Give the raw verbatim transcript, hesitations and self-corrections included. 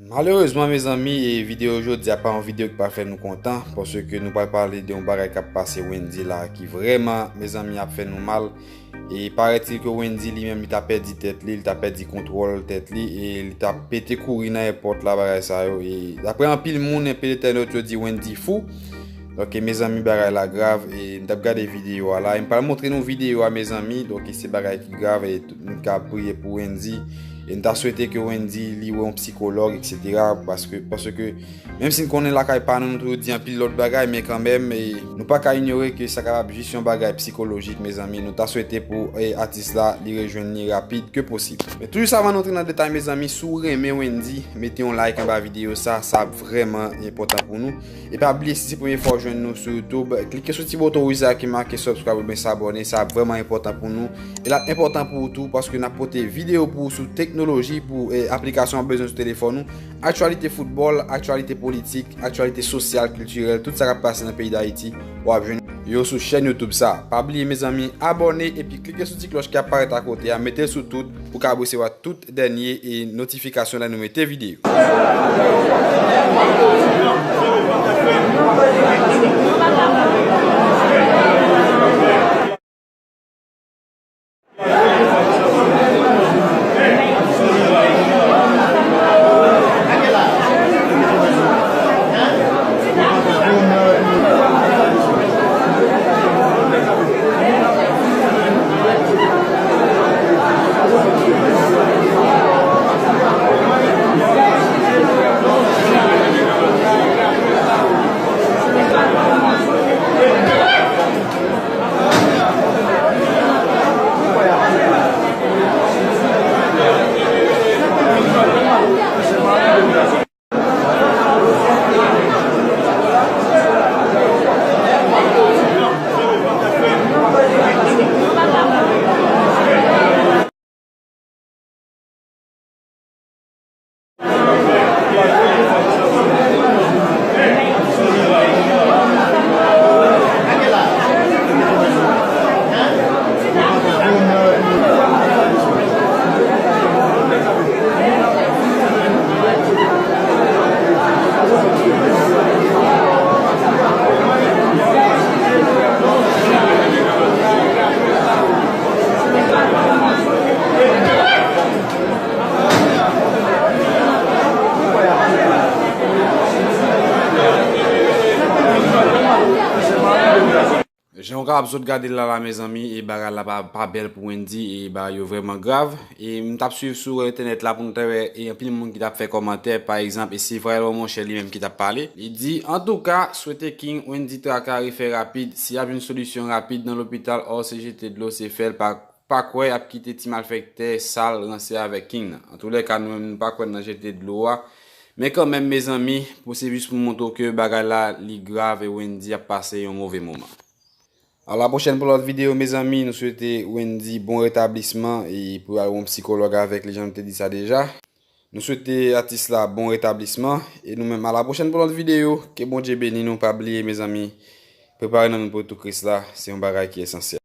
Malerezman, mezanmi, e videyo jodi a pa yon videyo ki pral fè nou kontan, paske nou pral pale de yon bagay k ap pase Wendyy la, ki vrèman, mezanmi, ap fè nou mal. E parètil ke Wendyy li menm, li ta pèdi tèt li, li ta pèdi kontwòl tèt li, e li ta pete kouri nan èpòt la, bagay sa yo. E daprè anpil moun, anpil entènot yo di Wendyy fou. Donk, mezanmi, bagay la grav, e m t ap gade videyo a la, e m pral montre nou videyo a, mezanmi. Donk, se bagay ki grav, e tout moun ka priye pou Wendyy. E m ta swete ke Wendyy li wè yon psikològ, etsetera. Paske, paske, menm si n konnen lakay pa nou, nou toujou di anpil lòt bagay, men kanmenm, e nou pa ka inyore ke sa kapab jis yon bagay psikolojik, mezanmi. Nou ta swete pou, e, atis la, li rejwenn li rapid ke posib. Men toujou sa, avan nou antre nan detay, mezanmi, si w renmen Wendyy, mete yon like anba videyo sa, sa ap vrèman enpòtan pou nou. E pa bliye, si se premye fwa w jwenn nou sou YouTube, klike sou ti bouton wouj sa ki make subscribe oubyen s'abonner, sa ap vrèman enpòtan pou nou. E l ap enpòtan pou ou tou, paske n ap pote videyo pou ou sou teknoloji, pou, e, aplikasyon w ap bezwen sou telefòn ou, aktyalite foutbòl, aktyalite politik, aktyalite sosyal, kiltirèl, tout sa k ap pase nan peyi Dayiti, w ap jwenn yo sou chèn YouTube sa. Pa bliye, mezanmi, abòne epi klike sou ti klòch ki ap parèt akote a, mete l sou tout pou w ka resevwa tout dènye e notifikasyon lè nou mete videyo. Jan w kapab sot gade l la, la, mezanmi, e bagay la pa, pa bèl pou Wendyy, e bagay yo vrèman grav. E m t ap swiv sou entènèt la pou m te wè, e anpil moun ki t ap fè kòmantè, pa egzanp, e se Frè Lò Monchè li menm ki t ap pale. Li di, antouka, swete King Wendyy Traka refè rapid, si y ap jwenn solisyon rapid nan lopital, ò, se jete dlo, se fè l pa pa kwè y ap kite ti malfektè sal ranse avèk King nan. Antoulèka, nou menm, nou pa kwè nan jete dlo a. Men kanmenm, mezanmi, pou se jis pou montre w ke bagay la, li grav e Wendyy ap pase yon move moman. A la pwochèn pou lòt videyo, mezanmi, nou swete Wendyy bon retablisman e pou al wè yon psikològ avèk li, jan nou te di sa deja. Nou swete atis la bon retablisman e nou menm, a la pwochèn pou lòt videyo. Ke Bondye beni nou, pa bliye, mezanmi, prepare nanm nou pou retou Kris la, se yon bagay ki esansyèl.